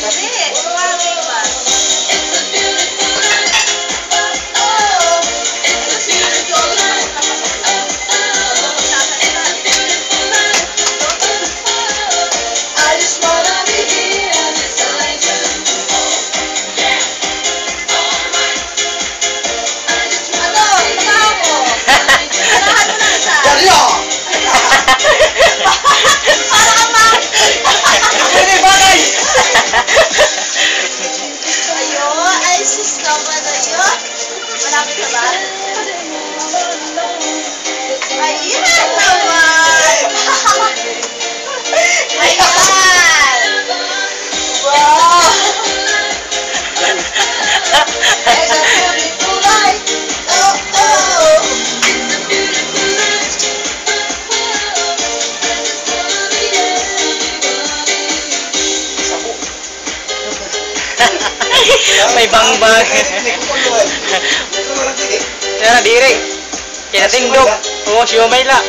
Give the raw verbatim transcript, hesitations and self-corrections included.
Hindi, suwabe ba? Ano, trabaho mo? Trabaho mo lang siya. Para ka pa. Hindi bagay. Ayo, ay, sus, ka ba na yun? Malapit na ba? Ayan naman! Ayan! Wow! It's a beautiful life. Oh, oh. May bangbang. Tara, diri. Kinatindog. Oo, siomay la.